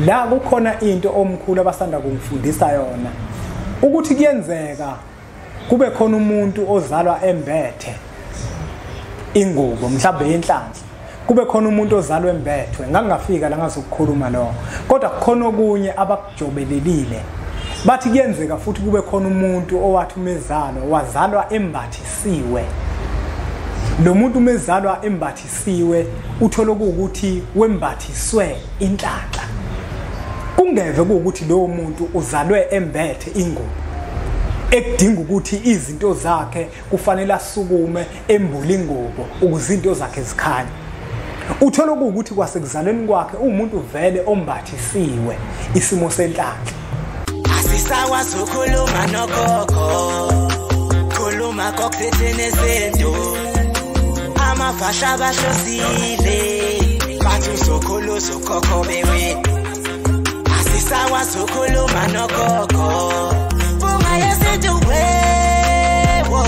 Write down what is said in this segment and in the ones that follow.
La kukhona into omkhulu abasanda kungifundisa yona, ukuthi kuyenzeka kube khona umuntu ozalwa embethe ingubo mhlawumbe yenhlanhla, kube khona umuntu ozalwa embethwe. Ngangafika la ngazokukhuluma lo, kodwa kukhona okunye abakujobelelile. Bathi kuyenzeka futhi kube khona umuntu owathi umezalo wazalwa embathisiwe. Lo muntu umezalwa embathisiwe uthola ukuthi wembathiswe inhlanhla, kungeve ukuthi lowo muntu uzalwe embethe ingubo ekudinga ukuthi izinto zakhe kufanele asukume embule ingubo ukuze izinto zakhe zikhanye. Uthola ukuthi kwasekuzalweni kwakhe umuntu vele ombathisiwe isimo senhlanhla. Asisakwazi ukukhuluma nogogo, khuluma kokuthethene sento, amafasha bahlosile, bathi uzokhulu uzokhokho bewe. Asisakwazi ukukhuluma nogogo, bunga yesintu wewo.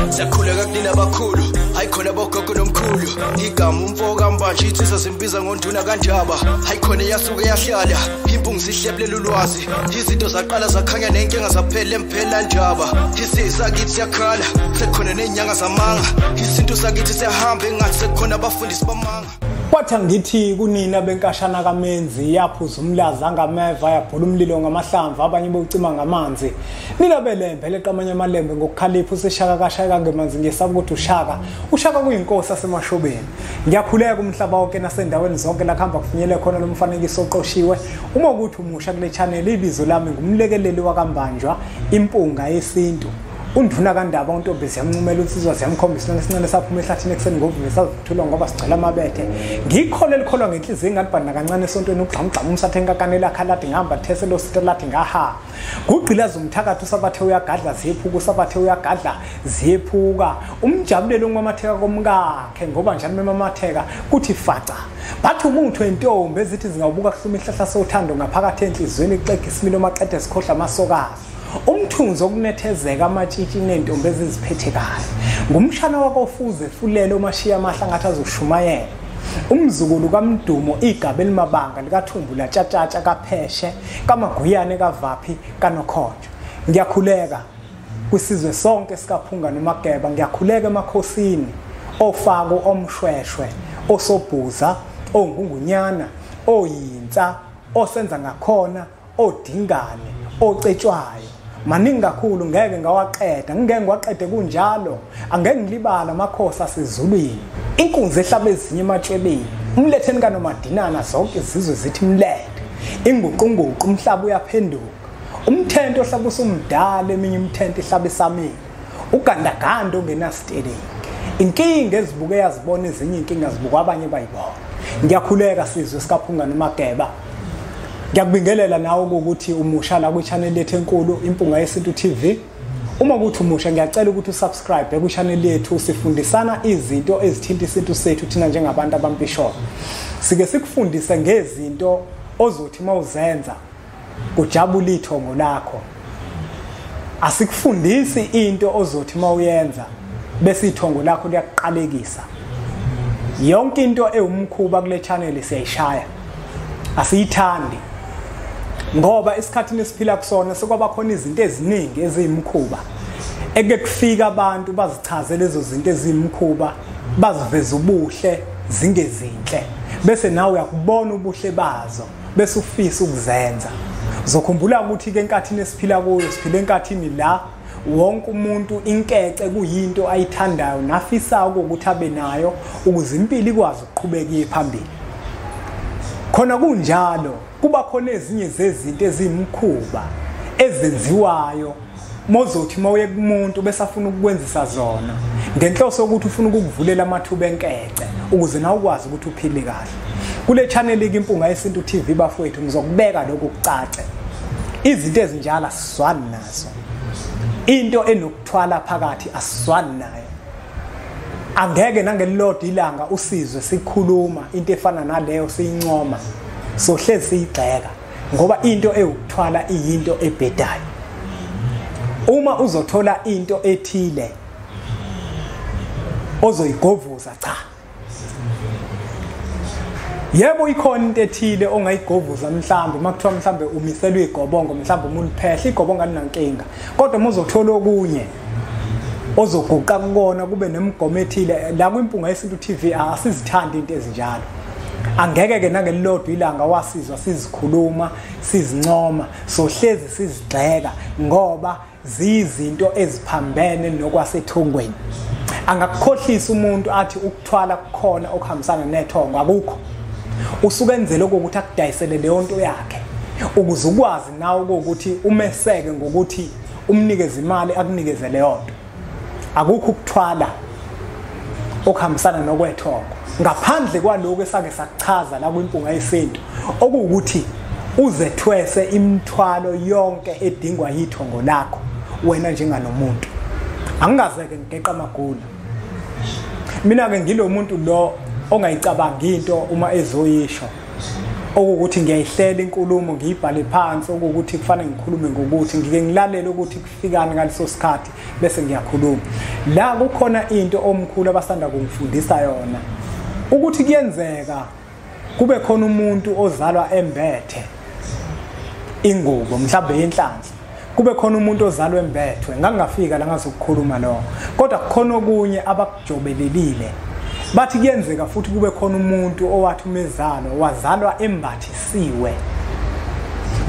Siyakhuleka kunina abakhulu, hayi khona bogogo nomkhulu. Igama umfo kaMbanje insizwa simbiza ngonduna kaNdaba. Hayi khona iyasuke yahlala, impungu sihlephlela ulwazi. Izinto zaqala zakhanya nenkinga zaphela emphela ndaba. Isizwe sakithi siyakhala, sekukhona nezinyanga zamanga. Isintu sakithi siyahamba engathi sekukhona abafundisi bamanga. Kwathi ngithi kunina benkashana kaMenzi, yaphuza umlaza ngameva, yabhula umlilo ngamahlamvu, abanye bocima ngamanzi. Nina belembe leqamanye amalembe ngokukhalipha useshaka kashaka ngemanzi, ngesaba ukuthi ushaka. Ushaka kuyinkosi asemashobeni. Ngiyakhuleka umhlaba wonke nasendaweni zonke la kuhamba kufinyele khona lo mfanekiso oqoshiwe. Uma ukuthi umusha kule channel, ibizo lami ngumlekeleli wakaMbanjwa, impunga yesintu. Unduna kaNdaba untombi ziyamncumela insizwa ziyamkhombisa isona esincane saphuma ehlathini ekuseni ngovume savuthulwa ngoba sigcwele amabethe. Ngikholwa elikholwa ngenhliziyo engalibhani nakancane esontweni ugxamugxamu umsathe enkakanela lakhaladi ngihamba these lo sithe lathi ngaha. Kugqilaza umthakathi usabathe uyagadla ziyephuka, usabathe uyagadla ziyephuka. Umjabulelo umamatheka komkakhe ngoba njalo memamatheka kuthi faca. Bathi umuntu wentombi ezithi zingawubuka kuhluma ihlahla sothando ngaphakathi enhliziyweni ixega isimilo maqede sikhohla amasokazi. Umthunzi okunethezeka amatshitshi nentombi eziziphethe kahle. Ngumshana wakofuze fulele omashiya amahla ngathi azoshumayela. Umzukulu kaMdumo igaba elimabanga likaThumbu latshatshatsha kaPheshe kaMaguyane kaVaphi kaNokhonjo. Ngiyakhuleka kwisizwe sonke sikaPhunga noMageba, ngiyakhuleka emakhosini ofako omshweshwe osobhuza ongungunyana oyinsa osenza ngakhona odingane ocetshwayo. Maningi kakhulu ngeke ngawaqeda, ngeke ngiwaqede kunjalo, angeke ngilibala amakhosi asezulwini. Inkunzi ehlaba ezinye ematshwebeni, umletheni kaNomadinana zonke izizwe zithi mlethe. Inguqunguqu umhlaba uyaphenduka, umthento ohlaba usumdala eminye imithento ihlaba isamile. Ugandaganda ongenasiteleki, inkinga ezibuke yazibona ezinye inkinga zibukwa abanye bayibona. Ngiyakhuleka sizwe sikaPhunga noMageba. Ngiyakubingelela nawe ukuthi umusha la kwi-channel yethu enkulu Impunga Yesintu TV. Uma ukuthi umusha ngiyacela ukuthi usubscribe kwi-channel yethu, sifundisana izinto ezithinta isintu sethu thina njengabantu abampisholo. Sike sikufundise ngezinto ozothi mawuzenza kujabula ithongo lakho. Asikufundisi into ozothi mawuyenza bese ithongo lakho liyakuqalekisa. Yonke into ewumkhuba kule channel siyayishaya, asiyithandi. Ngoba esikhathini esiphila kusona sekwaba khona izinto eziningi eziyimkhuba eke kufika abantu bazichaze lezo zinto eziyimkhuba, baziveze ubuhle zingezinhle, bese nawe uyakubona ubuhle bazo bese ufisa ukuzenza. Uzokhumbula ukuthi ke enkathini esiphila kuyo siphila enkathini la wonke umuntu inkece kuyinto ayithandayo nafisa ukuthi abe nayo ukuze impilo ikwazi ukuqhubeka iye phambili. Khona kunjalo kuba khona ezinye zezinto ezimkhuba ezenziwayo mozothi mawuye kumuntu besafuna ukukwenzisa zona ngenhloso yokuthi ufuna ukukuvulela amathuba enkece ukuze nawe ukwazi ukuthi uphile kahle. Kule channel Impunga Yesintu TV bafowethu ngizokubeka lokhu kucace. Izinto ezinjalo asizwani nazo. Into enokuthwala phakathi asizwani nayo. Angeke nangelilodwa ilanga usizwe sikhuluma into efana naleyo siyincoma, sohlezi siyigxeka ngoba into ewukuthwala iyinto ebhedayo. Uma uzothola into ethile ozoyigovuza, cha, Yebo, ikhona into ethile ongayigovuza mhlambe makuthiwa mhlambe umiselwe igobongo, mhlambe umuntu phehla igobongo alinankinga, kodwa uma uzothola okunye ozoguqa kukona kube nemigomo ethile. La kwiMpunga Yesintu TV asizithandi into ezinjalo. Angeke ke nangelilodwa ilanga wasizwa sizikhuluma sizincoma, sohlezi sizigxeka ngoba ziyizinto eziphambene nokwasethongweni. Angakukhohlisa umuntu athi ukuthwala kukhona okuhambisana nethongo, akukho. Usuke enzele ukuthi akudayisele leyo nto yakhe ukuze ukwazi nawe ukuthi umeseke ngokuthi umnikeze imali akunikeze leyo nto. Akukho ukuthwala okuhambisana nokwethongo ngaphandle kwaloko esake sakuchaza la kwiMpunga Yesintu, okuwukuthi uzethwese imithwalo yonke edingwa yithongo lakho wena njengalomuntu. Angingazeke ngigeqa amagula. Mina ke ngilo muntu lo ongayicabangi into uma ezoyisho, okuwukuthi ngiyayihlela inkulumo ngiyibhale phansi, okuwukuthi kufanele ngikhulume ngokuthi ngike ngilalele ukuthi kufikani ngaleso sikhathi bese ngiyakhuluma. La kukhona into omkhulu abasanda kungifundisa yona, ukuthi kuyenzeka kube khona umuntu ozalwa embethe ingubo mhlawumbe yenhlanhla, kube khona umuntu ozalwa embethwe. Ngangingafika la ngazokukhuluma lokho, kodwa kukhona okunye abakujobelelile. Bathi kuyenzeka futhi kube khona umuntu owathi umezalo wazalwa embathisiwe.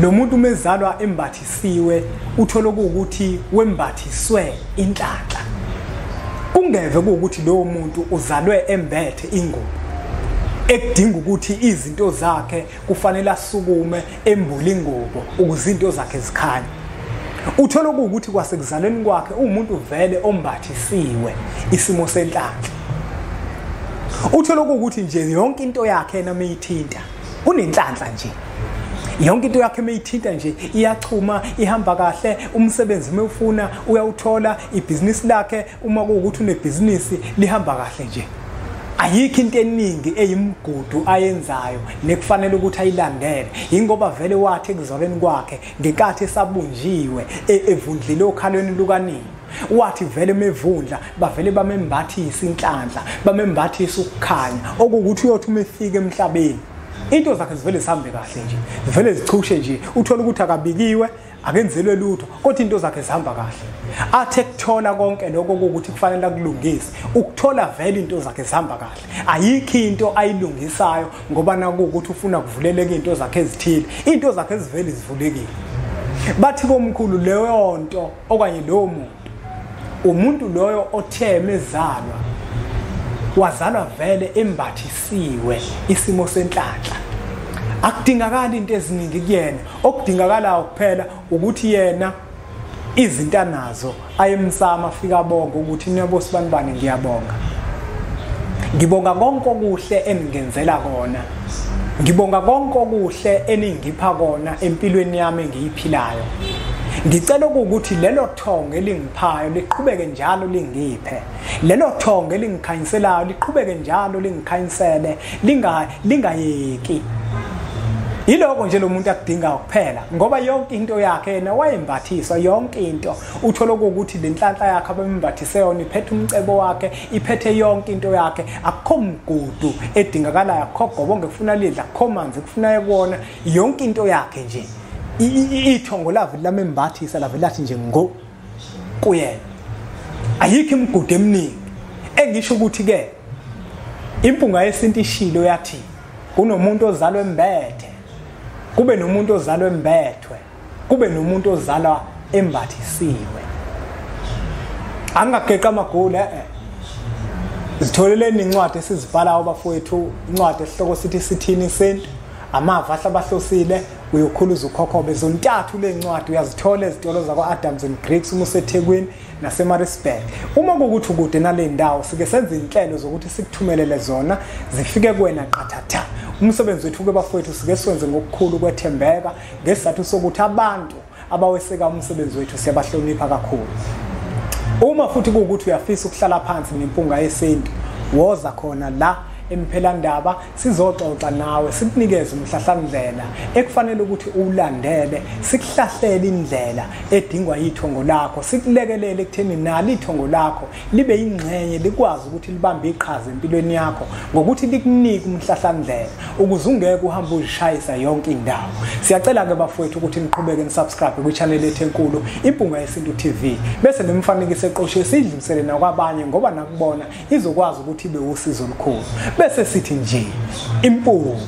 Lo muntu umezalwa embathisiwe uthola ukuthi wembathiswe inhlanhla, kungeve kuwukuthi lowo muntu uzalwe embethe ingubo ekudinga ukuthi izinto zakhe kufanele asukume embule ingubo ukuze izinto zakhe zikhanye. Uthola ukuthi kwasekuzalweni kwakhe umuntu vele ombathisiwe isimo senhlanhla. Uthola ukuthi nje yonke into yakhe yena meyithinta unenhlanhla nje, yonke into yakhe meyithinta nje iyachuma, ihamba kahle, umsebenzi mewufuna uyawuthola, ibhizinisi lakhe uma kuwukuthi unebhizinisi lihamba kahle nje. Ayikho into eningi eyimgudu ayenzayo nekufanele ukuthi ayilandele, ingoba vele wathi ekuzalweni kwakhe ngenkathi esabunjiwe evundlile okhalweni lukanini, wathi vele mevundla bavele bamembathisa inhlanhla, bamembathisa ukukhanya, okuwukuthi uyothi uma efika emhlabeni into zakhe zivele zihambe kahle nje, zivele zichushe nje. Uthola ukuthi akabikiwe, akenzelwe lutho, kodwa into zakhe zihamba kahle. Athe kuthola konke lokho ukuthi kufanele akulungise, ukuthola vele into zakhe zihamba kahle. Ayikho into ayilungisayo ngoba nakuwukuthi ufuna kuvuleleka into zakhe ezithile, into zakhe zivele zivulekile. Bathi komkhulu leyo nto okanye lowo muntu, umuntu loyo othe mezalwa wazalwa vele embathisiwe isimo senhlanhla. Akudingakali into eziningi kuyena, okudingakalayo kuphela ukuthi yena izinto anazo ayemsama afika bonke ukuthi niyabo sibanibani, ngiyabonga, ngibonga konke okuhle eningenzela kona, ngibonga konke okuhle eningipha kona empilweni yami engiyiphilayo. Ngicela ukuthi lelo thongo elingiphayo liqhubeke njalo lingiphe, lelo thongo elingikhanyiselayo liqhubeke njalo lingikhanyisele, lingayeki. Yiloko nje lo muntu akudingayo kuphela, ngoba yonke into yakhe yena wayembathiswa yonke into. Uthola ukuthi le nhlanhla yakhe abembathise yona iphethe umcebo wakhe, iphethe yonke into yakhe. Akukho mgudu edingakalayo, akukho gobonge kufuna lidla, akukho manzi kufuna kuwona, yonke into yakhe nje ithongo lave lamembathisa lave lathi nje ngo kuyena. Ayikho imigudu eminingi. Engisho ukuthi ke Impunga Yesintu ishilo yathi kunomuntu ozalwa embethe, kube nomuntu ozalwa embethwe, kube nomuntu ozalwa embathisiwe. Angageqa amagula Zitholeleni incwadi esizibhalayo bafowethu, incwadi esihloko sithi Sithini Isintu, amava ahlabahlosile, uyokhuluza ukhokhobe. Zontathu le ncwadi uyazithola ezitolo zakwa-Adams and Griggs uma useThekwini naseMaritzburg. Uma kuwukuthi ukude nale ndawo, sike senze inhlelo zokuthi sikuthumelele zona zifike kuwena qathatha. Umsebenzi wethu ke bafowethu sike siwenze ngokukhulu kwethembeka, ngesizathu sokuthi abantu abaweseka umsebenzi wethu siyabahlonipha kakhulu. Uma futhi kuwukuthi uyafisa ukuhlala phansi neMpunga Yesintu, woza khona la Emphelandaba sizoxoxa nawe, sikunikeze umhlahlandlela ekufanele ukuthi ulandele, sikuhlahlele indlela edingwa yithongo lakho, sikulekelele ekutheni nalo ithongo lakho libe ingxenye, likwazi ukuthi libambe iqhaza empilweni yakho ngokuthi likunike umhlahlandlela ukuze ungeke uhambe uzishayisa yonke indawo. Siyacela ke bafowethu ukuthi niqhubeke nisubscribe kwi-channel yethu enkulu Impunga Yesintu TV, bese nemfanekiso eqoshiwe siyidlulisele nakwabanye ngoba nakubona izokwazi ukuthi ibe usizo olukhulu. Bese sithi nje impunga.